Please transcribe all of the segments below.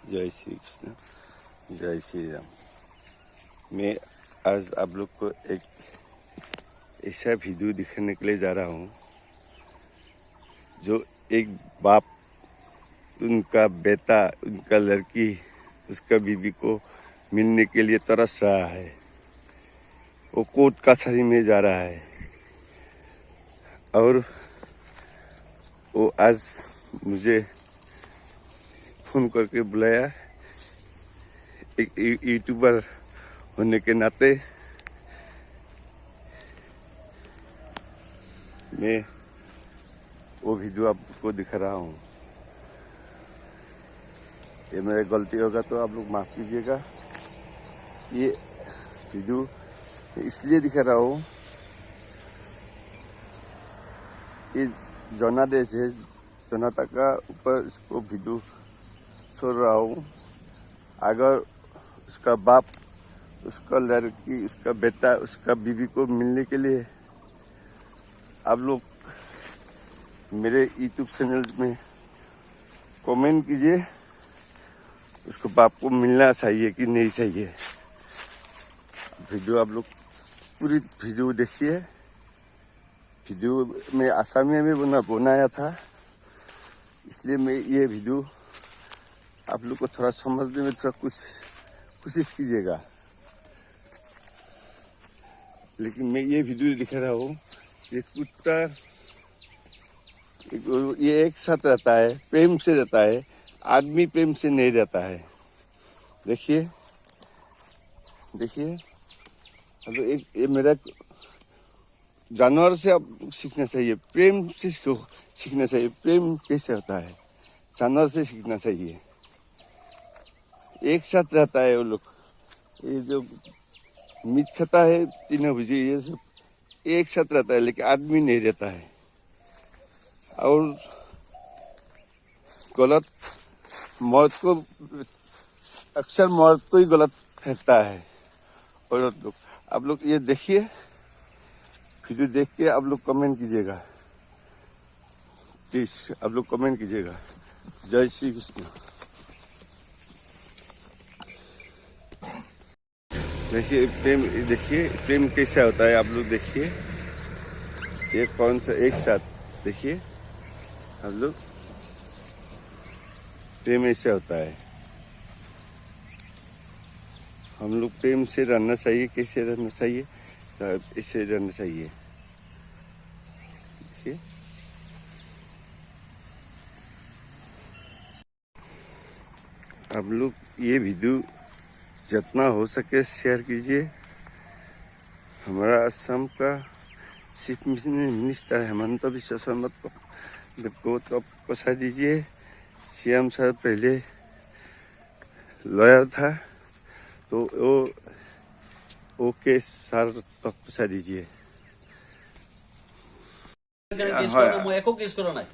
जय श्री कृष्ण, जय श्री राम। मैं आज आप लोग को एक ऐसा वीडियो दिखाने के लिए जा रहा हूँ, जो एक बाप, उनका बेटा, उनका लड़की, उसका बीवी को मिलने के लिए तरस रहा है। वो कोर्ट कचहरी में जा रहा है और वो आज मुझे फोन करके बुलाया। एक यूट्यूबर होने के नाते मैं वो वीडियो आपको दिखा रहा हूँ। ये मेरा गलती होगा तो आप लोग माफ़ कीजिएगा। ये वीडियो इसलिए दिखा रहा हूँ, ये जनादेश है, जनता का ऊपर इसको वीडियो छोड़ रहा हूँ। अगर उसका बाप, उसका लड़की, उसका बेटा, उसका बीवी को मिलने के लिए आप लोग मेरे यूट्यूब चैनल में कमेंट कीजिए, उसको बाप को मिलना चाहिए कि नहीं चाहिए। वीडियो आप लोग पूरी वीडियो देखिए। वीडियो मैं आसामी में बनाया था, इसलिए मैं ये वीडियो आप लोग को थोड़ा समझने में थोड़ा कुछ कोशिश कीजिएगा। लेकिन मैं ये वीडियो दिखा रहा हूँ, ये कुत्ता ये एक साथ रहता है, प्रेम से रहता है, आदमी प्रेम से नहीं रहता है। देखिए देखिए, अब एक ये मेरा जानवर से आप सीखना चाहिए, प्रेम से सीखना चाहिए। प्रेम कैसे होता है, जानवर से सीखना चाहिए। एक साथ रहता है वो लोग। ये जो मीट खाता है तीनों बजे, ये सब एक साथ रहता है, लेकिन आदमी नहीं रहता है। और गलत मर्द को, अक्सर मर्द को ही गलत ठहरता है औरत लोग। आप लोग ये देखिए, वीडियो देख के आप लोग कमेंट कीजिएगा, प्लीज आप लोग कमेंट कीजिएगा। जय श्री कृष्ण। देखिए प्रेम, देखिए प्रेम कैसा होता है, आप लोग देखिए। ये कौन सा एक साथ देखिए आप लोग, प्रेम ऐसे होता है। हम लोग प्रेम से रहना चाहिए। कैसे रहना चाहिए? ऐसे रहना चाहिए। देखिए आप लोग ये वीडियो जितना हो सके शेयर कीजिए। हमारा असम का चीफ मिनिस्टर हेमंत बिश्व शर्मा को तो पहुँचा दीजिए। सीएम सर पहले लॉयर था, तो वो केस सर तक पहुँचा दीजिए। মই একো কেছ কৰা নাই।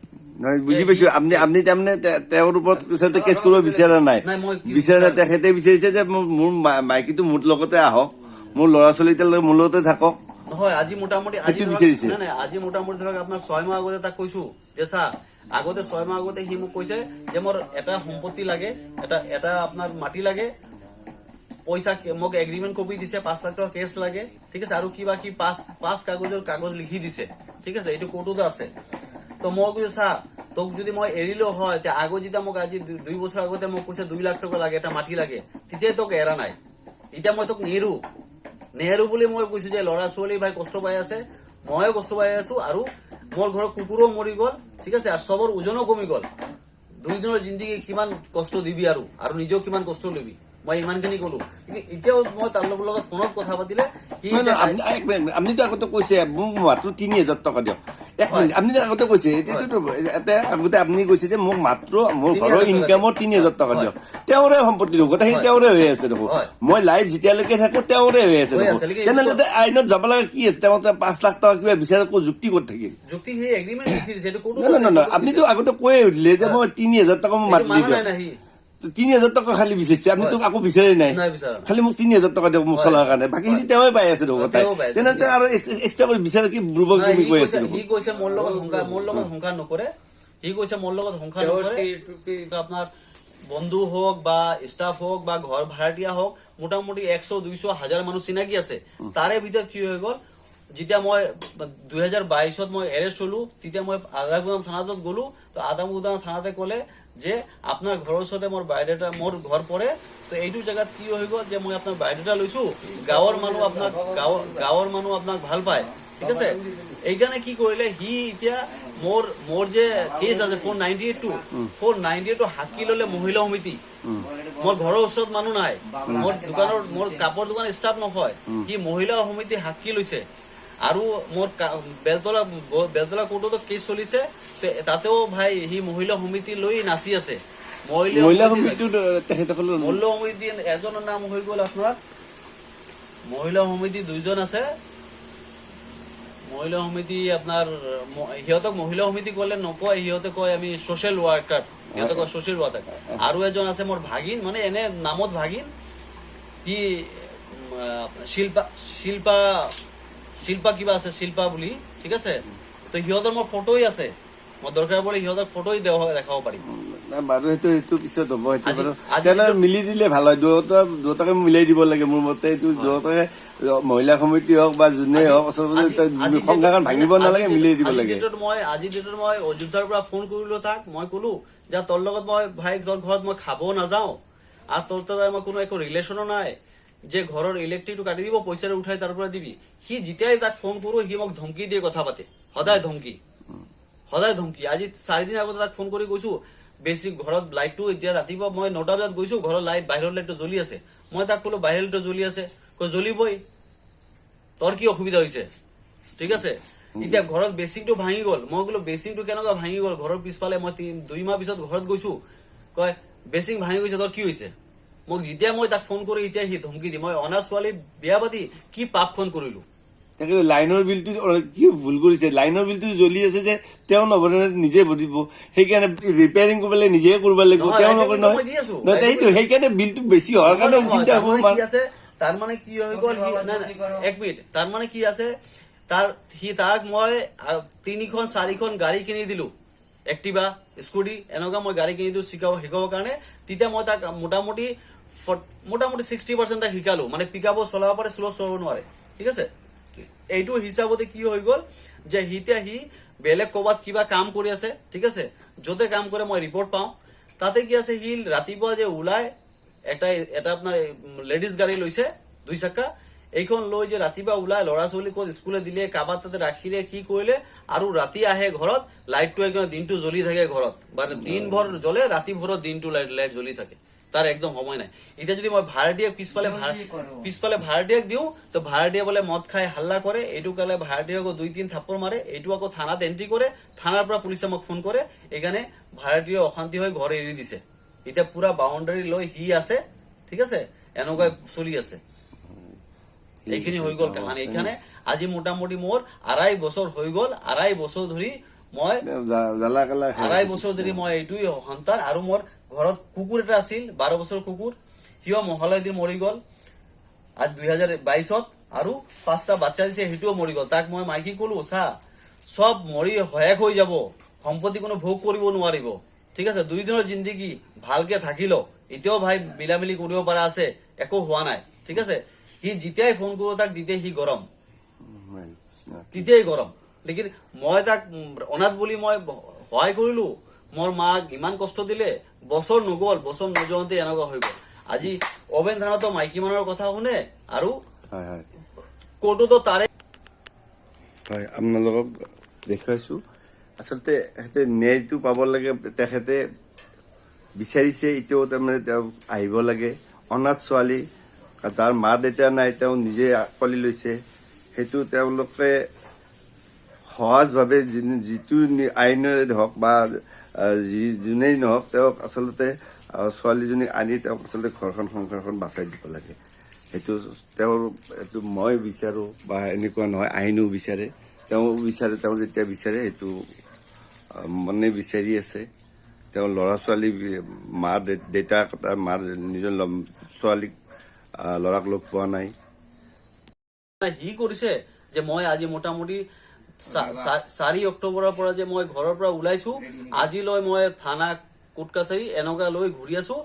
নহয়, বুজি পাইছো। আপুনি তাৰমানে তেওঁৰ ওপৰত আচলতে কেছ কৰিব বিচৰা নাই। নাই, মই বিচৰা নাই। তেখেতে বিচাৰিছে যে মোৰ মাইকীটো মোৰ লগতে আহক, মোৰ ল'ৰা ছোৱালী মোৰ লগতে থাকক। নহয়, আজি মোটামুটি আজি সেইটো বিচাৰিছে। নাই নাই, আজি মোটামুটি ধৰক আপোনাৰ 6 মাহ আগতে তাক কৈছো যে চা, আগতে 6 মাহ আগতে সি মোক কৈছে যে মোৰ এটা সম্পত্তি লাগে, এটা আপোনাৰ মাটি লাগে, পইচা মোক এগ্ৰিমেণ্ট কপি দিছে, 5 লাখ টকা কেছ লাগে, ঠিক আছে, আৰু কিবা কি পাঁচ পাঁচ কাগজৰ কাগজ লিখি দিছে, ঠিক আছে, এইটো কোৰ্টতো আছে। তো মই কৈছো, চা, তোক যদি মই এৰিলো হয়, তে আগত যেতিয়া মোক আজি 2 বছৰ আগতে মোক কৈছে 2 লাখ টকা লাগে, এটা মাটি লাগে, তেতিয়াই তোক এৰা নাই, এতিয়া মই তোক নেৰো নেৰো বুলি মই কৈছো যে ল'ৰা ছোৱালী ভাই কষ্ট পাই আছে, ময়ো কষ্ট পাই আছো, আৰু মোৰ ঘৰৰ কুকুৰো মৰি গ'ল, ঠিক আছে, আৰু চবৰ ওজনো কমি গ'ল। 2 দিনৰ জিন্দগী কিমান কষ্ট দিবি আৰু নিজেও কিমান কষ্ট ল'বি, মই ইমানখিনি কলো। কিন্তু এতিয়াও মই তাৰ লগত ফোনত কথা পাতিলে সি নহয়, নহয়, আপুনি এক মিনিট, আপুনিতো আগতে কৈছে মোক মাত্ৰ 3000 টকা দিয়ক। এক মিনিট, আপুনিতো আগতে কৈছে, এতিয়াতো এতিয়া আগতে আপুনি কৈছে যে মোক মাত্ৰ মোৰ 3000 ঘৰৰ টকা ইনকামৰ 3000 টকা দিয়ক। তেওঁৰে সম্পত্তি দেখোন, গোটেইখিনি তেওঁৰে হৈ আছে দেখোন। মই লাইভ যেতিয়ালৈকে থাকো তেওঁৰে হৈ আছে হৈ দেখোন। আছে, লেকিন তেনেহ'লে আইনত যাব লগা কি আছে? তেওঁ 5 লাখ টকা কিবা বিচাৰে ক'ত যুক্তি ক'ত থাকিল? যুক্তি সেই এগ্ৰিমেণ্ট লিখি দিছে, এইটো কোৰ্টত নহয়, আছে, নহয়, নহয়, কোৰ্টত আপুনিতো দিছে। আগতে কৈয়ে দিলে যে মই 3000 টকা মোক এইটো মাটি মানা দিয়ক। নাই না সি। 3000 টকা খালি বিচাৰিছে, আপুনিতো আকৌ বিচাৰি নাই। নাই বিচৰা। খালি মোক 3000 টকা দিয়ক মোক চলাৰ কাৰণে, বাকীখিনি তেওঁৱে পাই আছে দেখোন। তেওঁৱে পাই আছে। তেনেহ'লে আৰু এক্সট্ৰা কৰি বিচাৰে কি বুৰ্বক নাই, তুমি সি কৈ কৈছে আছে দেখোন। সি কৈছে মোৰ লগত সংসাৰ নকৰে। সি কৈছে মোৰ লগত সংসাৰ নকৰে। আপোনাৰ বন্ধু হওক বা ষ্টাফ হওক বা ঘৰ ভাড়াতীয়া হওক, মোটামুটি 100, 200, হাজাৰ মানুহ চিনাকি আছে। তাৰে ভিতৰত কি হৈ গ'ল, যেতিয়া মই 2022ত মই এৰেষ্ট হলো, তেতিয়া মই আদামগুদাম থানাত গ'লো। তো আদামগুদাম থানাতে ক'লে যে আপোনাৰ ঘৰৰ ওচৰতে মোৰ বায়'ডাটা, মোৰ ঘৰ পৰে। তো এইটো জেগাত কি হৈ গ'ল যে মই আপোনাৰ বায়'ডাটা লৈছো, গাঁৱৰ মানুহ আপোনাক ভাল পায়, ঠিক আছে। এইকাৰণে কি কৰিলে সি, এতিয়া মোৰ যে কেছ আছে 498টো, 498টো সাক্ষী ললে মহিলা সমিতি। মোৰ ঘৰৰ ওচৰত মানুহ নাই, মোৰ দোকানৰ, মোৰ কাপোৰ দোকানৰ ষ্টাফ নহয়, সি মহিলা সমিতি সাক্ষী লৈছে। আৰু মোৰ বেলতলা কোৰ্টতো কেছ চলিছে, তাতেও ভাই সি মহিলা সমিতি লৈ নাচি আছে। মহিলা সমিতিটো তেখেতসকলৰ মহিলা সমিতি এজনৰ নাম হৈ গ'ল আপোনাৰ, মহিলা সমিতি দুইজন আছে। মহিলা সমিতি আপোনাৰ সিহঁতক মহিলা সমিতি ক'লে নকয়, সিহঁতে কয় আমি ছচিয়েল ৱৰ্কাৰ, সিহঁতে কয় ছচিয়েল ৱৰ্কাৰ। আৰু এজন আছে মোৰ ভাগিন, মানে এনে নামত ভাগিন, সি শিল্পা শিল্পা শিল্পা কিবা আছে, শিল্পা বুলি, ঠিক আছে। তো সিহঁতৰ মোৰ ফটোই আছে, মই দৰকাৰ পৰে সিহঁতক ফটোই দেখাব পাৰিম। নাই বাৰু, সেইটো পিছত হ'ব, সেইটো বাৰু আজি তেনে মিলি দিলে ভাল হয়। দুয়োটাকে মিলাই দিব লাগে মোৰ মতে। এইটো দুয়োটাকে, মহিলা সমিতি হওক বা যোনেই হওক, আচলতে সংসাৰখন ভাঙিব নালাগে, মিলাই দিব লাগে। আজি ডেটত মই অযোধ্যাৰ পৰা ফোন কৰিলো তাক, মই ক'লো যে তোৰ লগত মই ভাই তোৰ ঘৰত মই খাব নাযাওঁ আৰু তোৰ তাত মই কোনো একো ৰিলেশ্যনো নাই যে ঘৰৰ ইলেক্ট্ৰিকটো কাটি দিব, পইচাটো উঠাই তাৰ পৰা দিবি। সি যেতিয়াই তাক ফোন কৰো, সি মোক ধমকি দিয়ে কথা পাতে, সদায় ধমকি, সদায় ধমকি। আজি 4 দিন আগতে তাক ফোন কৰি কৈছো, বেছি ঘৰত লাইটটো, এতিয়া ৰাতিপুৱা মই 9টা বজাত গৈছো, ঘৰৰ লাইট, বাহিৰৰ লাইটটো জ্বলি আছে। মই তাক ক'লো বাহিৰৰ লাইটটো জ্বলি আছে, কৈ জ্বলিবই, তোৰ কি অসুবিধা হৈছে? ঠিক আছে। এতিয়া ঘৰত বেচিংটো ভাঙি গ'ল। মই ক'লো বেচিংটো কেনেকুৱা ভাঙি গ'ল? ঘৰৰ পিছফালে মই 2 মাহ পিছত ঘৰত গৈছো, কয় বেচিং ভাঙি গৈছে, তোৰ কি হৈছে? মোক যেতিয়া মই তাক ফোন কৰি, এতিয়া সি ধমকি দি, মই অনা ছোৱালী বিয়া পাতি কি পাপখন কৰিলো? তাকে লাইনৰ বিলটো কি ভুল কৰিছে? লাইনৰ বিলটো জ্বলি আছে যে তেওঁ নভৰে, নিজে ভৰিব, সেইকাৰণে ৰিপেয়াৰিং কৰিব লাগে, নিজে কৰিব লাগিব। নহয়, তেওঁ লাইনৰ নকৰে বিলটো নহয়। মই দি আছো। নহয়, সেইটো সেইকাৰণে বিলটো বেছি হোৱাৰ কাৰণে নহয়, চিন্তা তাৰ হ'ব। মানে কি আছে, তাৰ মানে কি হৈ গ'ল, সি নাই, নাই, এক মিনিট, তাৰ মানে কি আছে, তাৰ সি তাক মই তিনিখন চাৰিখন গাড়ী কিনি দিলো, এক্টিভা, স্কুটি, এনেকুৱা মই গাড়ী কিনি দিলো শিকাবৰ কাৰণে। তেতিয়া মই তাক মোটামুটি 60% তাক শিকালো, মানে পিক আপো চলাব পাৰে, স্ল' চলাব নোৱাৰে, ঠিক আছে। এইটো হিচাপতে কি হৈ গ'ল যে এতিয়া সি বেলেগ ক'ৰবাত কিবা কাম কৰি আছে, ঠিক আছে। য'তে কাম কৰে মই ৰিপৰ্ট পাওঁ। তাতে কি আছে, সি ৰাতিপুৱা যে ওলাই এটা এটা আপোনাৰ লেডিজ গাড়ী লৈছে, দুই চাকা, এইখন লৈ যে ৰাতিপুৱা ওলাই ল'ৰা ছোৱালী ক'ত স্কুলে দিলে, কাৰোবাৰ তাতে ৰাখিলে, কি কৰিলে, আৰু ৰাতি আহে ঘৰত, লাইটটো একদম দিনটো জ্বলি থাকে ঘৰত, মানে দিনভৰ জ্বলে, ৰাতি ভৰত দিনটো লাইট জ্বলি থাকে, তাৰ একদম সময় নাই। এতিয়া যদি মই ভাড়াতীয়াক পিছফালে ভাড়াতীয়াক দিওঁ, তো ভাড়াতীয়া বোলে মদ খাই হাল্লা কৰে, এইটো কালে ভাড়াতীয়াক দুই তিন থাপ্পৰ মাৰে, এইটো আকৌ থানাত এণ্ট্ৰি কৰে, থানাৰ পৰা পুলিচে মোক ফোন কৰে। এইকাৰণে ভাড়াতীয়া অশান্তি হৈ ঘৰ এৰি দিছে। এতিয়া পুৰা বাউণ্ডাৰী লৈ সি আছে, ঠিক আছে, এনেকুৱাই চলি আছে। এইখিনি হৈ গ'ল কাহানী। এইখানে আজি মোটামুটি মোৰ 2.5 বছৰ হৈ গ'ল, 2.5 বছৰ ধৰি মই জ্বালা কালা খাই 2.5 বছৰ ধৰি মই এইটোৱেই সন্তান। আৰু মোৰ ঘৰত কুকুৰ এটা আছিল, 12 বছৰ কুকুৰ, সিও মহালয় দিন মৰি গ'ল আজি 2022ত। আৰু পাঁচটা বাচ্চা দিছে, সেইটোও মৰি গ'ল। তাক মই মাইকী ক'লো, চা, চব মৰি শেষ হৈ যাব, সম্পত্তি কোনো ভোগ কৰিব নোৱাৰিব, ঠিক আছে, দুইদিনৰ জিন্দিগি ভালকে থাকিল। এতিয়াও ভাই মিলামিলি কৰিব পৰা আছে, একো হোৱা নাই, ঠিক আছে। সি যেতিয়াই ফোন কৰো তাক, তেতিয়াই সি গৰম, তেতিয়াই গৰম। লেকিন মই তাক অনাথ বুলি মই সহায় কৰিলো। মোৰ মাক ইমান কষ্ট দিলে, বছৰ নগ'ল, বছৰ নোযোৱাতে এনেকুৱা হৈ গ'ল। আজি অবেন থানাতো মাইকী মানুহৰ কথা শুনে আৰু হয় হয় কোৰ্টতো তাৰে হয়, আপোনালোকক দেখুৱাইছো। আচলতে তেখেতে ন্যায়টো পাব লাগে, তেখেতে বিচাৰিছে। এতিয়াও তাৰমানে তেওঁ আহিব লাগে। অনাথ ছোৱালী, যাৰ মা দেউতা নাই, তেওঁ নিজে আঁকোৱালি লৈছে। সেইটো তেওঁলোকে সহজভাৱে যিটো আইনেৰে হওক বা যি যোনেই নহওক, তেওঁক আচলতে ছোৱালীজনীক আনি তেওঁক আচলতে ঘৰখন সংসাৰখন বাচাই দিব লাগে। সেইটো তেওঁৰ, এইটো মই বিচাৰোঁ বা এনেকুৱা নহয়, আইনেও বিচাৰে, তেওঁ বিচাৰে। তেওঁ যেতিয়া বিচাৰে, সেইটো মনে বিচাৰি আছে। তেওঁ ল'ৰা ছোৱালী, মা দেউতাক, তাৰ মাৰ নিজৰ ছোৱালীক, ল'ৰাক লগ পোৱা নাই। সি কৰিছে যে মই আজি মোটামুটি 4 অক্টোবৰৰ পৰা যে মই ঘৰৰ পৰা ওলাইছো, আজিলৈ মই থানা কোৰ্ট কাছাৰী এনেকুৱা লৈ ঘূৰি আছো।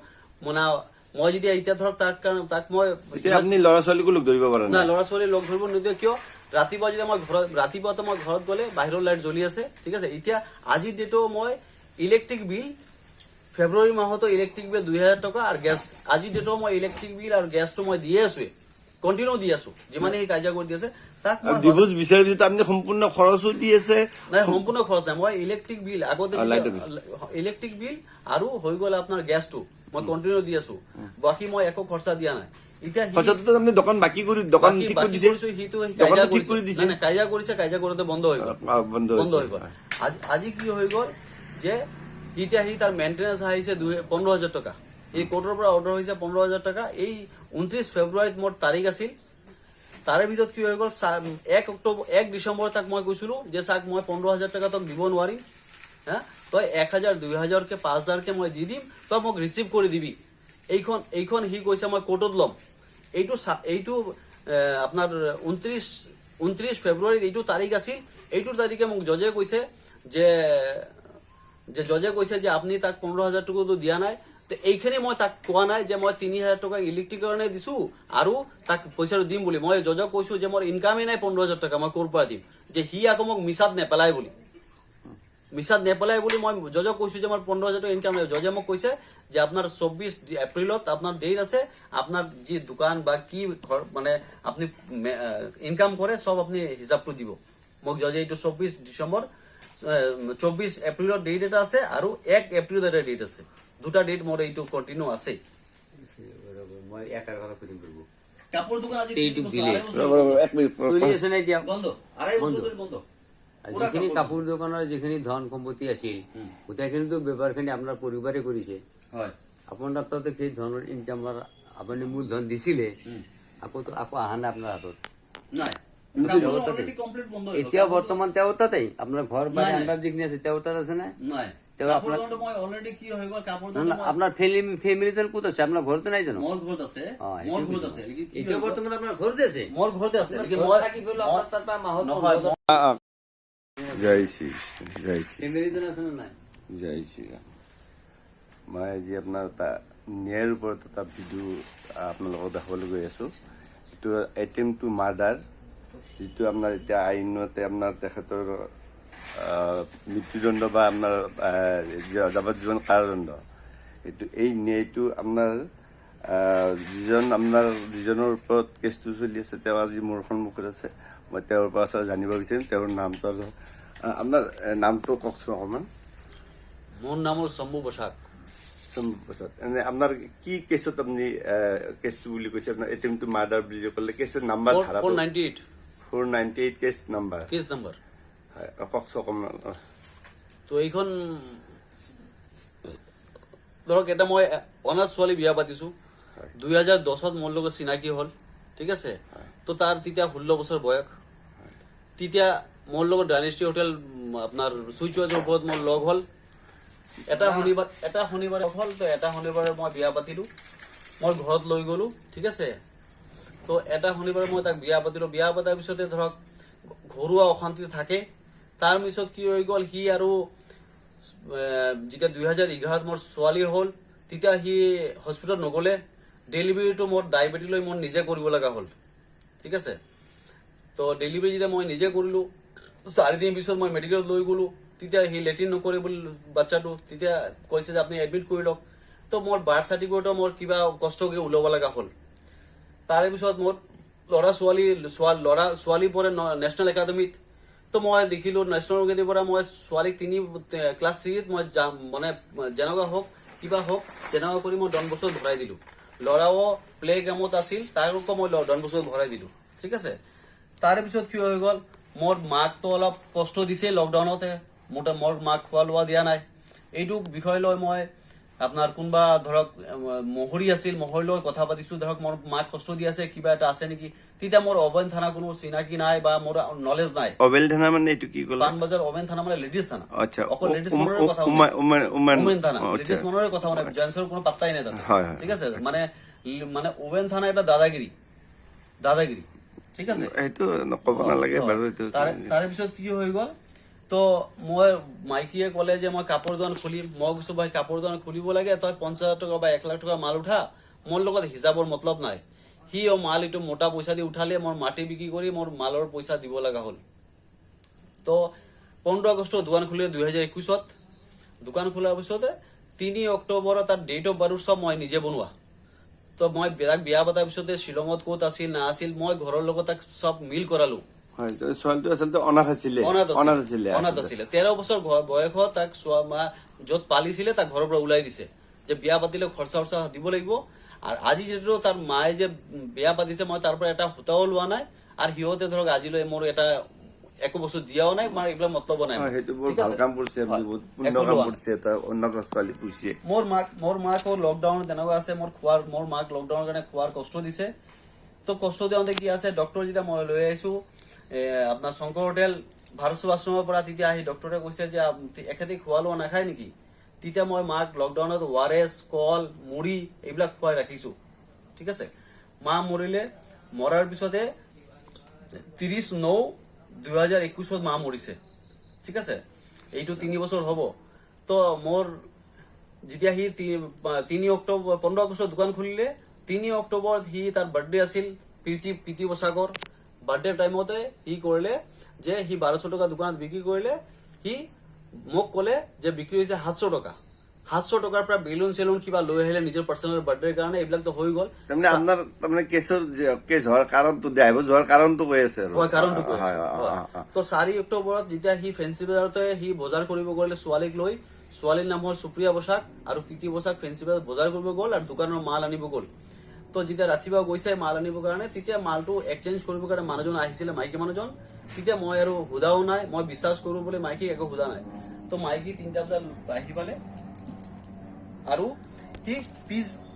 মানে মই যেতিয়া এতিয়া ধৰক তাক কাৰণ তাক মই এতিয়া আপুনি ল'ৰা ছোৱালীকো লগ ধৰিব পৰা নাই। নাই? ল'ৰা ছোৱালী লগ ধৰিব নিদিয়ে। কিয়? ৰাতিপুৱা যেতিয়া মই ঘৰত, ৰাতিপুৱাতো মই ঘৰত গ'লে বাহিৰৰ লাইট জ্বলি আছে, ঠিক আছে। এতিয়া আজিৰ ডেটো মই ইলেক্ট্ৰিক বিল, ফেব্ৰুৱাৰী মাহতো ইলেক্ট্ৰিক বিল 2000 টকা আৰু গেছ, আজিৰ ডেটো মই ইলেক্ট্ৰিক বিল আৰু গেছটো মই দিয়ে আছোৱে, কণ্টিনিউ দি আছো। যিমানে সি কাজিয়া কৰি দি আছে তাক আৰু মই ডিভোৰ্চ বিচাৰি পিছত আপুনি সম্পূৰ্ণ খৰচো দি আছে? নাই, সম্পূৰ্ণ খৰচ নাই। মই ইলেক্ট্ৰিক বিল আগতে লাইটৰ বিল। ইলেক্ট্ৰিক বিল আৰু হৈ গ'ল আপোনাৰ গেছটো মই কণ্টিনিউ দি আছো, বাকী মই একো খৰচা দিয়া নাই। এতিয়া খৰচাটোতো আপুনি দোকান বাকী কৰি দোকান বাকী ঠিক কৰি বাকী দিছে। কৰিছো, সিটো দোকানটো কাজিয়া ঠিক কৰিছে। কৰি দিছে। নাই, নাই, কাজিয়া কৰিছে, কাজিয়া কৰোঁতে বন্ধ হৈ গ'ল। বন্ধ বন্ধ হৈছে। হৈ গ'ল। আজি কি হৈ গ'ল যে এতিয়া সি তাৰ মেইনটেনেঞ্চ আহিছে 15,000 টকা। এই কোৰ্টৰ পৰা অৰ্ডাৰ হৈছে 15,000 টকা। এই 29 ফেব্ৰুৱাৰীত মোৰ তাৰিখ আছিল। তাৰে ভিতৰত কি হৈ গ'ল, 1 অক্টোবৰ, 1 ডিচেম্বৰ তাক মই কৈছিলো যে চাক, মই 15,000 টকা তোক দিব নোৱাৰিম, হা, তই 1000, 2000কে, 5000কে মই দি দিম, তই মোক ৰিচিভ কৰি দিবি। এইখন সি কৈছে মই কোৰ্টত ল'ম। এইটো আপোনাৰ 29 ফেব্ৰুৱাৰীত এইটো তাৰিখ আছিল। এইটো তাৰিখে মোক জজে কৈছে যে জজে কৈছে যে আপুনি তাক 15,000 টকাটো দিয়া নাই। তো এইখিনি মই তাক কোৱা নাই যে মই 3000 টকা ইলেক্ট্ৰিক কাৰণে দিছো আৰু তাক পইচাটো দিম বুলি। মই জজক কৈছো যে মোৰ ইনকামেই নাই 15,000 টকা, মই ক'ৰ পৰা দিম, যে সি আকৌ মোক মিছাত নেপেলাই বুলি, মিছাত নেপেলাই বুলি মই জজক কৈছো যে মোৰ 15,000 টকা ইনকাম নাই। জজে মোক কৈছে যে আপোনাৰ 24 এপ্ৰিলত আপোনাৰ ডেট আছে, আপোনাৰ যি দোকান বা কি ঘৰ মানে আপুনি ইনকাম কৰে চব আপুনি হিচাপটো দিব মোক। জজে এইটো 24 ডিচেম্বৰ, 24 এপ্ৰিলত ডেট এটা আছে আৰু 1 এপ্ৰিলত এটা ডেট আছে। দুটা ডেট মোৰ এইটো কণ্টিনিউ আছে। মই একাৰ কথা সুধিম কৰিব। কাপোৰ দোকান আজি এইটোক দিলে। ৰ'ব, ৰ'ব, এক মিনিট। চলি আছে নে এতিয়া? বন্ধ, আঢ়াই বছৰ ধৰি বন্ধ। আৰু যিখিনি কাপোৰ দোকানৰ যিখিনি ধন সম্পত্তি আছিল, গোটেইখিনিতো ব্যৱহাৰখিনি আপোনাৰ পৰিবাৰে কৰিছে। হয়। আপোনাৰ তাতে সেই ধনৰ ইনকামৰ আপুনি মূলধন দিছিলে, আকৌতো আকৌ অহা নাই আপোনাৰ হাতত? নাই, অলৰেডি কমপ্লিট বন্ধ হৈ গ'ল। এতিয়া বৰ্তমান তেওঁৰ তাতেই আপোনাৰ ঘৰ বাৰী নাই, নাই। আন্দাজ যিখিনি আছে তেওঁৰ তাত আছে নে? নাই। তেওঁ কাপোৰ আপোনাৰ দোকানটো মই অলৰেডি কি হৈ গ'ল, কাপোৰ নহয়, দোকানটো নহয়, আপোনাৰ ফেমিলিজন ক'ত আছে? আপোনাৰ ঘৰতে নাই জানো? মোৰ ঘৰত আছে। সেইটো মোৰ ঘৰত কৈছো। আছে। লেকিন কি এতিয়া হৈ গ'ল? বৰ্তমান আপোনাৰ ঘৰতে আছে? মোৰ ঘৰতে আছে, লেকিন ঘৰত মই থাকি পেলাই আপোনাৰ তাৰ পৰা মাহত নহয়। জয় শ্ৰী কৃষ্ণ, জয় শ্ৰী ফেমিলিজন আছে নে নাই? জয় শ্ৰীৰাম। মই আজি আপোনাৰ এটা ন্যায়ৰ ওপৰত এটা ভিডিঅ' আপোনালোকক দেখাবলৈ গৈ আছোঁ। এইটো এটেম্প টু মাৰ্ডাৰ, যিটো আপোনাৰ এতিয়া আইনতে আপোনাৰ তেখেতৰ মৃত্যুদণ্ড বা আপোনাৰ যাৱজ্জীৱন কাৰাদণ্ড। এইটো এই ন্যায়টো আপোনাৰ যিজন আপোনাৰ যিজনৰ ওপৰত কেছটো চলি আছে, তেওঁ আজি মোৰ সন্মুখত আছে। মই তেওঁৰ পৰা আচলতে জানিব বিচাৰিম তেওঁৰ নামটো আৰু আপোনাৰ নামটো কওকচোন অকণমান। মোৰ নাম হ'ল শম্ভু বসাক। পাছত এনে আপোনাৰ কি কেছত আপুনি কেছটো বুলি কৈছে, আপোনাৰ এটেম্প টু মাৰ্ডাৰ বুলি যে ক'লে, কেছৰ number? 498। 498 case number. Cash number. হয়, কওকচোন অকণমান। তো এইখন ধৰক এটা মই অনাথ ছোৱালী বিয়া পাতিছো। 2010ত মোৰ লগত চিনাকি হ'ল, ঠিক আছে। তো তাৰ তেতিয়া 16 বছৰ বয়স। তেতিয়া মোৰ লগত ডাইনেষ্টি হোটেল আপোনাৰ চুইচ ওপৰত মোৰ লগ হ'ল। এটা শনিবাৰে হ'ল, তো এটা শনিবাৰে মই বিয়া পাতিলো, মই ঘৰত লৈ গলো, ঠিক আছে। তো এটা শনিবাৰে মই তাক বিয়া পাতিলো। বিয়া পতাৰ পিছতে ধৰক ঘৰুৱা অশান্তি থাকে। তাৰ পিছত কি হৈ গ'ল, সি আৰু যেতিয়া 2011ত মোৰ ছোৱালী হ'ল, তেতিয়া সি হস্পিটেলত নগ'লে। ডেলিভাৰীটো মোৰ ডায়েবেটিক লৈ মই নিজে কৰিব লগা হ'ল, ঠিক আছে। তো ডেলিভাৰী যেতিয়া মই নিজে কৰিলোঁ, 4 দিন পিছত মই মেডিকেলত লৈ গ'লো। তেতিয়া সি লেট্ৰিন নকৰে বুলি বাচ্চাটো, তেতিয়া কৈছে যে আপুনি এডমিট কৰি লওক। তো মোৰ বাৰ্থ চাৰ্টিফিকেটো মোৰ কিবা কষ্টকে ওলাব লগা হ'ল। তাৰে পিছত মোৰ ল'ৰা ছোৱালী ল'ৰা ছোৱালী পঢ়ে নেশ্যনেল একাডেমীত। তো মই দেখিলোঁ নেশ্যনেল একাডেমীৰ পৰা মই ছোৱালীক ক্লাছ থ্ৰীত মই যাম, মানে যেনেকুৱা হওক কিবা হওক যেনেকুৱা কৰি মই ডন বস্কোত ভৰাই দিলোঁ। ল'ৰাও প্লে গেমত আছিল, তাকো মই ডন বস্কোত ভৰাই দিলোঁ, ঠিক আছে। তাৰে পিছত কি হৈ গ'ল, মোৰ মাকতো অলপ কষ্ট দিছে লকডাউনতে, মোৰ মাক খোৱা লোৱা দিয়া নাই। এইটো বিষয় লৈ মই আপোনাৰ কোনোবা ধৰক মহৰী আছিল, মহৰীৰ লগত কথা পাতিছো, ধৰক মোৰ মাক কষ্ট দি আছে, কিবা এটা আছে নেকি। তেতিয়া মোৰ অভেন থানা কোনো চিনাকি নাই বা মোৰ নলেজ নাই। অবেল থানা মানে এইটো কি ক'লে? পানবজাৰ অভেন থানা মানে লেডিজ থানা। অকল লেডিজ মানুহৰ কথা। উমেন। উমেন থানা, লেডিজ মানুহৰে কথা, মানে জেন্টছৰ কোনো পাত্তাই নাই তাতে। হয়, হয়। ঠিক আছে, মানে মানে ওমেন থানা এটা দাদাগিৰি দাদাগিৰি, ঠিক আছে। সেইটো নক'ব নালাগে বাৰু এইটো। তাৰে পিছত কি হৈ গ'ল, তো মই মাইকীয়ে ক'লে যে মই কাপোৰ দোকান খুলিম। মই কৈছো, ভাই, কাপোৰ দোকান খুলিব লাগে, তই 50,000 টকা বা 1 লাখ টকা মাল উঠা, মোৰ লগত হিচাপৰ মতলব নাই। সি মাল এইটো মোটা পইচা দি উঠালে, মোৰ মাটি বিক্ৰী কৰি মোৰ মালৰ পইচা দিব লগা হ'ল। তো 15 আগষ্টত দোকান খুলিলে 2021ত। দোকান খোলাৰ পিছতে 3 অক্টোবৰত তাৰ ডেট অফ বাৰ্থ চব মই নিজে বনোৱা। তো মই তাক বিয়া পতাৰ পিছতে শ্বিলঙত ক'ত আছিল না আছিল, মই ঘৰৰ লগত তাক চব মিল কৰালো। হয়, তো ছোৱালীটো আচলতে অনাথ আছিলে? অনাথ। অনাথ আছিলে। অনাথ আছিলে। 13 বছৰ বয়সত তাক চোৱা মা য'ত পালিছিলে, তাক ঘৰৰ পৰা ওলাই দিছে যে বিয়া পাতিলে খৰচা খৰচা দিব লাগিব। আৰু আজি যিটো তাৰ মায়ে যে বিয়া পাতিছে, মই তাৰ পৰা এটা সূতাও লোৱা নাই। আৰু সিহঁতে ধৰক আজিলৈ মোৰ এটা একো বস্তু দিয়াও নাই, মই এইবিলাক মতলব নাই। হয়, সেইটো বৰ ঠিক ভাল আছে? কাম কৰিছে আপুনি। হয়। বহুত পুণ্য একো কাম লোৱা নাই। কৰিছে, এটা অনাথ ছোৱালী পুহিছে। মোৰ মাকো লকডাউন তেনেকুৱা আছে, মোৰ মাক লকডাউনৰ কাৰণে খোৱাৰ কষ্ট দিছে। তো কষ্ট দিওঁতে কি আছে, ডক্টৰ যেতিয়া মই লৈ আহিছো আপোনাৰ শংকৰ হোটেল ভাৰত সেৱাশ্ৰমৰ পৰা, তেতিয়া আহি ডক্টৰে কৈছে যে এখেতে খোৱা লোৱা নাখায় নেকি? তেতিয়া মই মাক লকডাউনত অ' আৰ এছ, কল, মুড়ি এইবিলাক খুৱাই ৰাখিছো। ঠিক আছে, মা মৰিলে। মৰাৰ পিছতে 30/9/2021ত মা মৰিছে। ঠিক আছে, এইটো 3 বছৰ হ'ব। তো মোৰ যেতিয়া সি 3 অক্টোবৰ, 15 আগষ্টত দোকান খুলিলে, 3 অক্টোবৰত সি তাৰ বাৰ্থডে আছিল, প্ৰীতি বসাকৰ বাৰ্থডে টাইমতে সি কৰিলে যে সি 1200 টকা দোকানত বিক্ৰী কৰিলে। সি মোক ক'লে যে বিক্ৰী হৈছে 700 টকা। 700 টকাৰ পৰা বেলুন চেলুন কিবা লৈ আহিলে নিজৰ পাৰ্চনেল বাৰ্থডেৰ কাৰণে। এইবিলাকতো হৈ গ'ল। তাৰমানে আপোনাৰ তাৰমানে কেছ হোৱাৰ কাৰণটো, ডাইভৰ্চ হোৱাৰ কাৰণটো কৈ আছে আৰু। হয়, কাৰণটো কৈ হয় আছো। হয়, হয়। অ, অ, অ। তো 4 অক্টোবৰত যেতিয়া সি ফেঞ্চি বজাৰতে সি বজাৰ কৰিব গ'লে ছোৱালীক লৈ, ছোৱালীৰ নাম হ'ল সুপ্ৰিয়া বসাক আৰু প্ৰীতি বসাক, ফেঞ্চি বজাৰত বজাৰ কৰিব গ'ল আৰু দোকানৰ মাল আনিব গ'ল। তো যেতিয়া ৰাতিপুৱা গৈছে মাল আনিবৰ কাৰণে, তেতিয়া মালটো এক্সচেঞ্জ কৰিবৰ কাৰণে মানুহজন আহিছিলে, মাইকী মানুহজন। তেতিয়া মই আৰু সোধাও নাই, মই বিশ্বাস কৰো বুলি মাইকীক একো সোধা নাই। তো মাইকী 3টা বজাত আহি পালে আৰু সি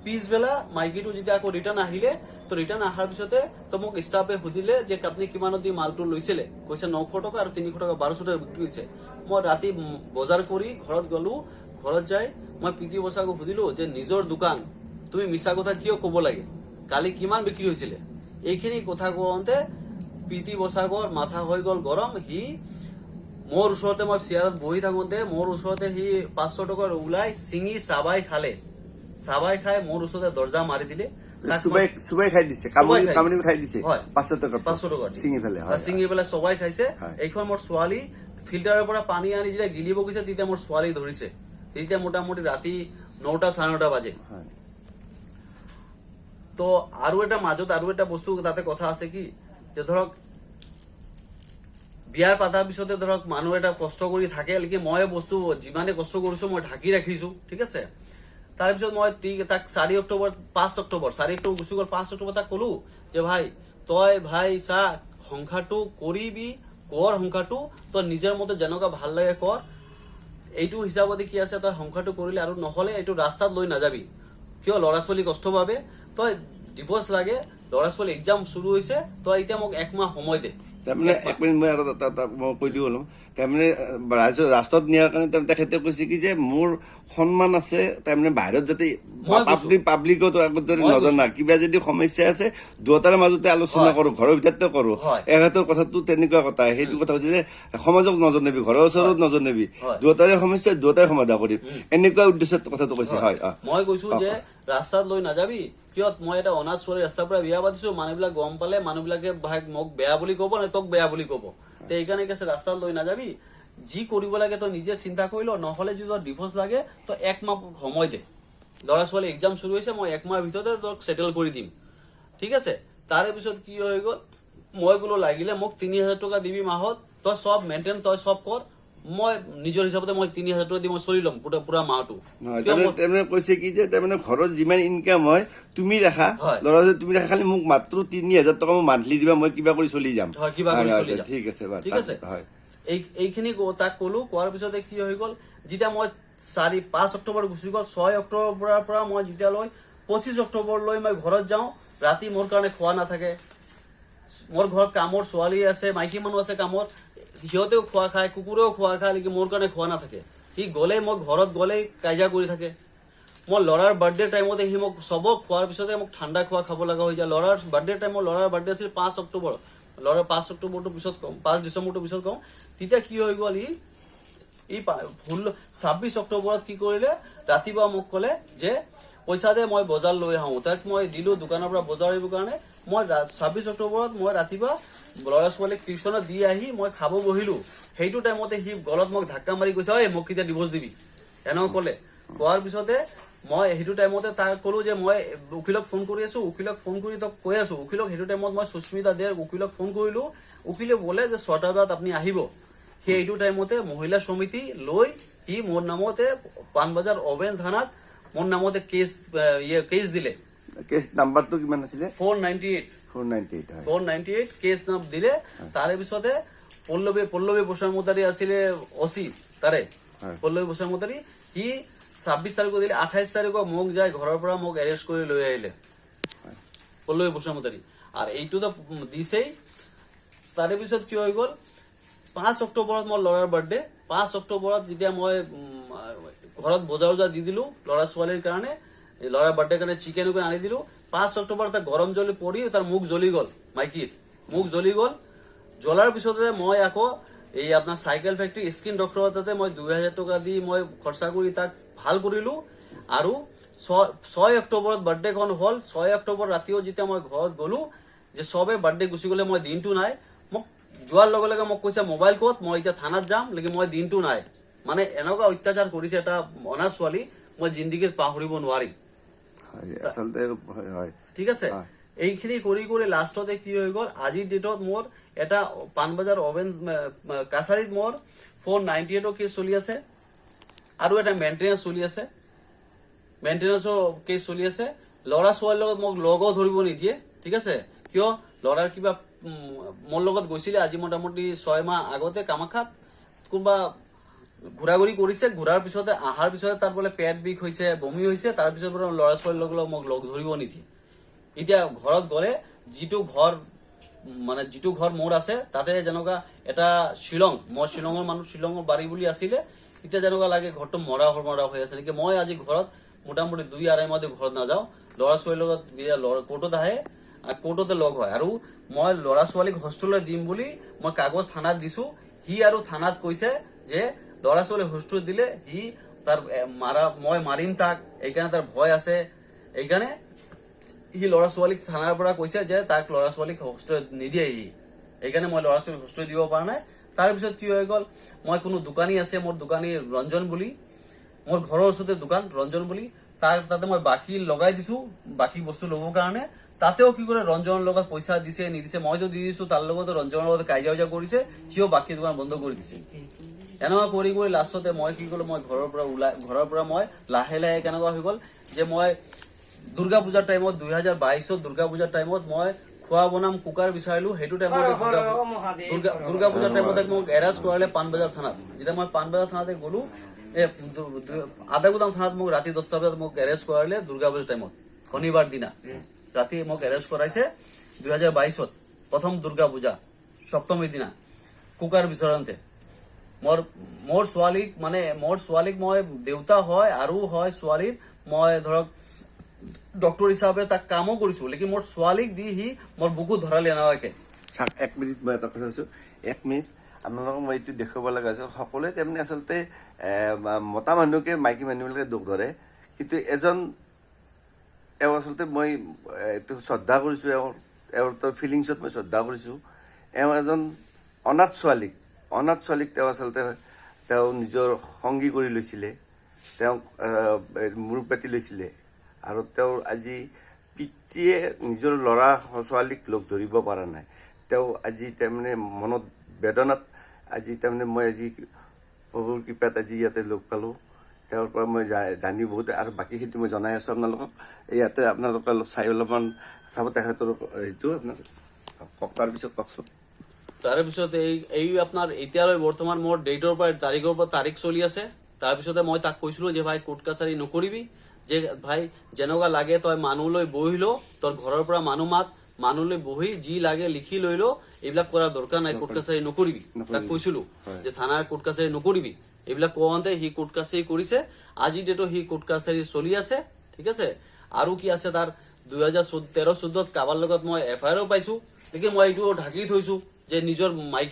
পিছবেলা মাইকীটো যেতিয়া আকৌ ৰিটাৰ্ণ আহিলে, তো ৰিটাৰ্ণ অহাৰ পিছতে তো মোক ষ্টাফে সুধিলে যে আপুনি কিমানত দি মালটো লৈছিলে? কৈছে 900 টকা আৰু 300 টকা, 1200 টকা বিক্ৰী হৈছে। মই ৰাতি বজাৰ কৰি ঘৰত গ'লো। ঘৰত যাই মই প্ৰীতি বসাকো সুধিলো যে নিজৰ দোকান, তুমি মিছা কথা কিয় ক'ব লাগে? কালি কিমান বিক্ৰী হৈছিলে? এইখিনি কথা কওঁতে প্ৰীতি বসাকৰ মাথা হৈ গ'ল গৰম। সি মোৰ ওচৰতে, মই চেয়াৰত বহি থাকোঁতে মোৰ ওচৰতে সি 500 টকাৰ ওলাই ছিঙি চাবাই খালে। চাবাই খাই মোৰ ওচৰতে দৰ্জা মাৰি দিলে। তাক চুবাই চুবাই খাই দিছে, কামুৰি খাই কামুৰি খাই দিছে? হয়। 500 টকা 500 টকা দি। ছিঙি পেলাই, হয়। ছিঙি পেলাই চবাই খাইছে। হয়। এইখন মোৰ ছোৱালী ফিল্টাৰৰ পৰা পানী আনি যেতিয়া গিলিব গৈছে, তেতিয়া মোৰ ছোৱালী ধৰিছে। তেতিয়া মোটামুটি ৰাতি 9টা 9:30 বাজে। তো আৰু এটা মাজত আৰু এটা বস্তু তাতে কথা আছে কি যে ধৰক বিয়াৰ পাতাৰ পিছতে ধৰক মানুহ এটা কষ্ট কৰি থাকে নেকি, মই বস্তু যিমানে কষ্ট কৰিছো মই ঢাকি ৰাখিছো। ঠিক আছে, তাৰপিছত মই তাক 4 অক্টোবৰ, 5 অক্টোবৰ, 4 অক্টোবৰ গুচি গ'ল, 5 অক্টোবৰ তাক ক'লো যে ভাই, তই ভাই চা, সংসাৰটো কৰিবি কৰ, সংসাৰটো তই নিজৰ মতে যেনেকুৱা ভাল লাগে কৰ। এইটো হিচাপতে কি আছে, তই সংসাৰটো কৰিলে আৰু নহ'লে এইটো ৰাস্তাত লৈ নাযাবি। কিয় ল'ৰা ছোৱালী কষ্ট পাবে। তই ডিভৰ্চ লাগে, ল'ৰা ছোৱালী এক্সাম চুৰু হৈছে, তই এতিয়া মোক একমাহ সময় দে। তাৰমানে এক মিনিট, মই আৰু এটা মই কৈ দিওঁ অলপ। তাৰমানে ৰাইজৰ ৰাস্তাত নিয়াৰ কাৰণে তেখেতে কৈছে কি যে মোৰ সন্মান আছে, তাৰমানে বাহিৰত যাতে মই কৈছো। পাব্লিকত আগত যদি মই নজনা, কিবা যদি সমস্যা আছে দুয়োটাৰ মাজতে আলোচনা কৰো, ঘৰৰ ভিতৰতে কৰো। এখেতৰ কথাটো তেনেকুৱা কথা, সেইটো কথা কৈছে যে সমাজক নজনাবি, ঘৰৰ ওচৰত নজনাবি, দুয়োটাৰে সমস্যা দুয়োটাই সমাধান কৰিম, এনেকুৱা উদ্দেশ্যত কথাটো কৈছে, হয়। মই কৈছো যে ৰাস্তাত লৈ নাযাবি। কিয়, মই এটা অনাথ ছোৱালী ৰাস্তাৰ পৰা বিয়া পাতিছো, মানুহবিলাক গম পালে মানুহবিলাকে ভাই মোক বেয়া বুলি ক'ব নে তোক বেয়া বুলি ক'ব। তে এইকাৰণে কৈছে ৰাস্তাত লৈ নাযাবি, যি কৰিব লাগে তই নিজে চিন্তা কৰি ল। নহ'লে যদি তোৰ ডিভৰ্চ লাগে, তই এক মাহ সময় দে, ল'ৰা ছোৱালী এক্সাম চুৰু হৈছে, মই এক মাহৰ ভিতৰতে তোক ছেটেল কৰি দিম। ঠিক আছে, তাৰে পিছত কি হৈ গ'ল, মই বোলো লাগিলে মোক 3000 টকা দিবি মাহত, তই চব মেইনটেইন, তই চব কৰ, মই নিজৰ হিচাপতে মই 3000 টকা দি মই চলি ল'ম পুৰা পুৰা মাহটো। নহয়, কিয় তাৰমানে তাৰমানে কৈছে কি যে তাৰমানে ঘৰত যিমান ইনকাম হয় তুমি ৰাখা, ল'ৰা ছোৱালী তুমি ৰাখা, খালি মোক মাত্ৰ 3000 টকা মোক মান্থলি দিবা, মই কিবা কৰি চলি যাম। হয়, কিবা কৰি হয়, চলি যাম। ঠিক আছে বাৰু। ঠিক আছে। এইখিনি তাক ক'লো। কোৱাৰ পিছতে কি হৈ গ'ল, যেতিয়া মই 4, 5 অক্টোবৰ গুচি গ'ল, 6 অক্টোবৰৰ পৰা মই যেতিয়ালৈ 25 অক্টোবৰলৈ মই ঘৰত যাওঁ, ৰাতি মোৰ কাৰণে খোৱা নাথাকে। মোৰ ঘৰত কামৰ ছোৱালী আছে, মাইকী মানুহ আছে কামত, সিহঁতেও খোৱা খায়, কুকুৰেও খোৱা খায়, লেকিন মোৰ কাৰণে খোৱা নাথাকে। সি গ'লেই, মই ঘৰত গ'লেই কাজিয়া কৰি থাকে। মোৰ ল'ৰাৰ বাৰ্থডে টাইমতে সি মোক চবক খোৱাৰ পিছতে মোক ঠাণ্ডা খোৱা খাব লগা হৈ যায়। ল'ৰাৰ বাৰ্থডে টাইমত, ল'ৰাৰ বাৰ্থডে আছিল 5 অক্টোবৰ, ল'ৰা 5 অক্টোবৰটোৰ পিছত কম, 5 ডিচেম্বৰটোৰ পিছত কম। তেতিয়া কি হৈ গ'ল, ই 26 অক্টোবৰত কি কৰিলে, ৰাতিপুৱা মোক ক'লে যে পইচা দে, মই বজাৰ লৈ আহোঁ। তাক মই দিলো দোকানৰ পৰা বজাৰ আহিবৰ কাৰণে। মই 26 অক্টোবৰত মই ৰাতিপুৱা ল'ৰা ছোৱালীক টিউচনত দি আহি মই খাব বহিলো। সেইটো টাইমতে সি গলত মোক ধাক্কা মাৰি কৈছে, ঐ মোক কেতিয়া ডিভোৰ্চ দিবি, এনেকুৱা ক'লে। কোৱাৰ পিছতে মই সেইটো টাইমতে তাক ক'লো যে মই উকিলক ফোন কৰি আছো, উকিলক ফোন কৰি তোক কৈ আছো। উকিলক সেইটো টাইমত মই সুস্মিতা দেৰ উকিলক ফোন কৰিলো। উকিলে বোলে যে 6টা বজাত আপুনি আহিব। সি এইটো টাইমতে মহিলা সমিতি লৈ সি মোৰ নামতে পাণবজাৰ অভেন থানাত মোৰ নামতে কেছ ইয়ে কেছ দিলে। কেছ নাম্বাৰটো কিমান আছিলে? 498। 498, হয়। 498 কেছ নাম দিলে। তাৰে পিছতে পল্লৱী বসুমতাৰী আছিলে অচি তাৰে, পল্লৱী বসুমতাৰী, সি 26 তাৰিখত দিলে। 28 তাৰিখত মোক যায় ঘৰৰ পৰা মোক এৰেষ্ট কৰি লৈ আহিলে পল্লৱী বসুমতাৰী। আৰু এইটোতো দিছেই। তাৰে পিছত কি হৈ গ'ল, 5 অক্টোবৰত মোৰ ল'ৰাৰ বাৰ্থডে। 5 অক্টোবৰত যেতিয়া মই ঘৰত বজাৰ বজাৰ দি দিলো ল'ৰা ছোৱালীৰ কাৰণে, ল'ৰাৰ বাৰ্থডে কাৰণে চিকেন আনি দিলো। 5 অক্টোবৰত তাৰ গৰম জলি পৰি তাৰ মুখ জ্বলি গ'ল, মাইকীৰ মুখ জ্বলি গ'ল। জ্বলাৰ পিছতে মই আকৌ এই আপোনাৰ চাইকেল ফেক্টৰী স্কিন ডক্টৰৰ তাতে মই 2000 টকা দি মই খৰচা কৰি তাক ভাল কৰিলো। আৰু 6 অক্টোবৰত বাৰ্থডেখন হ'ল। 6 অক্টোবৰ ৰাতিও যেতিয়া মই ঘৰত গ'লো, যে চবে বাৰ্থডে গুচি গ'লে, মই দিনটো নাই। মোক যোৱাৰ লগে লগে মোক কৈছে মোবাইল ক'ত, মই এতিয়া থানাত যাম, লেকিন মই দিনটো নাই। মানে এনেকুৱা অত্যাচাৰ কৰিছে এটা অনাথ ছোৱালী, মই জিন্দগীত পাহৰিব নোৱাৰিম। হয়, আচলতে হয়। ঠিক আছে, এইখিনি কৰি কৰি লাষ্টতে কি হৈ গ'ল, আজিৰ ডেটত মোৰ এটা পাণবজাৰ অভেন কাছাৰীত মোৰ 498ৰ কেছ চলি আছে, আৰু এটা মেইনটেনেঞ্চ চলি আছে, মেইনটেনেঞ্চৰ কেছ চলি আছে। ল'ৰা ছোৱালীৰ লগত মোক লগো ধৰিব নিদিয়ে, ঠিক আছে। কিয় ল'ৰাৰ কিবা মোৰ লগত গৈছিলে আজি মোটামুটি 6 মাহ আগতে কামাখ্যাত, কোনোবা ঘূৰা ঘূৰি কৰিছে, ঘূৰাৰ পিছতে অহাৰ পিছতে তাৰ বোলে পেট বিষ হৈছে, বমি হৈছে। তাৰপিছত পৰা ল'ৰা ছোৱালীৰ লগত মোক লগ ধৰিব নিদিয়ে। এতিয়া ঘৰত গ'লে যিটো ঘৰ, মানে যিটো ঘৰ মোৰ আছে, তাতে যেনেকুৱা এটা শ্বিলং, মই শ্বিলঙৰ মানুহ, শ্বিলঙৰ বাৰী বুলি আছিলে, এতিয়া যেনেকুৱা লাগে ঘৰটো মৰা মৰা হৈ আছে নেকি। মই আজি ঘৰত মোটামুটি 2-2.5 মাহ ঘৰত নাযাওঁ। ল'ৰা ছোৱালীৰ লগত কোৰ্টত আহে, কোৰ্টতে লগ হয়। আৰু মই ল'ৰা ছোৱালীক হোষ্টেলত দিম বুলি মই কাগজ থানাত দিছো। সি আৰু থানাত কৈছে যে ল'ৰা ছোৱালী হোষ্টেলত দিলে সি তাৰ মাৰা, মই মাৰিম তাক, এইকাৰণে তাৰ ভয় আছে। এইকাৰণে সি ল'ৰা ছোৱালীক থানাৰ পৰা কৈছে যে তাক ল'ৰা ছোৱালীক হোষ্টেলত নিদিয়ে সি। এইকাৰণে মই ল'ৰা ছোৱালীক হোষ্টেলত দিব পৰা নাই। তাৰপিছত কি হৈ গ'ল, মই কোনো দোকানী আছে, মোৰ দোকানী ৰঞ্জন বুলি, মোৰ ঘৰৰ ওচৰতে দোকান ৰঞ্জন বুলি, তাৰ তাতে মই বাকী লগাই দিছো বাকী বস্তু ল'বৰ কাৰণে। তাতেও কি কৰে, ৰঞ্জনৰ লগত পইচা দিছে নিদিছে, মইতো দি দিছো, তাৰ লগতো ৰঞ্জনৰ লগত কাজিয়া উজা কৰিছে, সিও বাকী দোকান বন্ধ কৰি দিছে। এনেকুৱা কৰি কৰি লাষ্টতে মই কি কৰিলো, মই ঘৰৰ পৰা ওলাই, ঘৰৰ পৰা মই লাহে লাহে কেনেকুৱা হৈ গ'ল যে মই দুৰ্গা পূজাৰ টাইমত 2022ত দুৰ্গা পূজাৰ টাইমত মই খোৱা বনাম কুকাৰ বিচাৰিলো। সেইটো টাইমত দুৰ্গা পূজাৰ টাইমতে মোক এৰেষ্ট কৰালে পাণবজাৰ থানাত। যেতিয়া মই পাণবজাৰ থানাতে গ'লো, আদাগুদাম থানাত মোক ৰাতি 10টা বজাত মোক এৰেষ্ট কৰালে দুৰ্গা পূজাৰ টাইমত, শনিবাৰ দিনা ৰাতি মোক এৰেষ্ট কৰাইছে 2022ত প্ৰথম দুৰ্গা পূজা সপ্তমীৰ দিনা কুকাৰ বিচৰাওঁতে। মোৰ ছোৱালীক, মানে মোৰ ছোৱালীক মই দেউতা হয় আৰু হয় ছোৱালীৰ, মই ধৰক ডক্টৰ হিচাপে তাক কামো কৰিছো, লেকিন মোৰ ছোৱালীক দি সি মোৰ বুকুত ধৰালে এনেকুৱাকে। চাওক, এক মিনিট, মই এটা কথা কৈছো, এক মিনিট আপোনালোকক মই এইটো দেখুৱাব লগা হৈছে। সকলোৱে তাৰমানে আচলতে মতা মানুহকে মাইকী মানুহবিলাকে দোষ ধৰে, কিন্তু এজন এওঁ আচলতে মই এইটো শ্ৰদ্ধা কৰিছো, এওঁৰ ফিলিংছত মই শ্ৰদ্ধা কৰিছো। এওঁ এজন অনাথ ছোৱালীক তেওঁ আচলতে তেওঁ নিজৰ সংগী কৰি লৈছিলে, তেওঁক মূৰ পাতি লৈছিলে, আৰু তেওঁৰ আজি পিতৃয়ে নিজৰ ল'ৰা ছোৱালীক লগ ধৰিব পৰা নাই। তেওঁ আজি তাৰমানে মনত বেদনাত আজি তাৰমানে মই আজি প্ৰভুৰ কৃপাত আজি ইয়াতে লগ পালোঁ। তেওঁৰ পৰা মই জানি বহুত আৰু বাকীখিনি মই জনাই আছোঁ আপোনালোকক। ইয়াতে আপোনালোকে অলপ চাই অলপমান চাব তেখেতৰ সেইটো আপোনাৰ কওক, তাৰপিছত কওকচোন। তাৰপিছত এই আপোনাৰ এতিয়ালৈ বৰ্তমান মোৰ ডেটৰ পৰা তাৰিখৰ পৰা তাৰিখ চলি আছে। তাৰপিছতে মই তাক কৈছিলো যে ভাই কোৰ্ট কাছাৰী নকৰিবি, যে ভাই যেনেকুৱা লাগে তই মানুহলৈ বহি ল, তোৰ ঘৰৰ পৰা মানুহ মাত, মানুহলৈ বহি যি লাগে লিখি লৈ ল, এইবিলাক কৰাৰ দৰকাৰ নাই, কোৰ্ট কাছাৰী নকৰিবি। তাক কৈছিলো যে থানাৰ কোৰ্ট কাছাৰী নকৰিবি। এইবিলাক কওঁতে সি কোৰ্ট কাছাৰী কৰিছে। আজি ডেটো সি কোৰ্ট কাছাৰী চলি আছে, ঠিক আছে। আৰু কি আছে তাৰ 2013-14ত কাৰোবাৰ লগত মই এফ আই আৰো পাইছো, লেকিন মই এইটো ঢাকি থৈছো যে নিজৰ মাইকী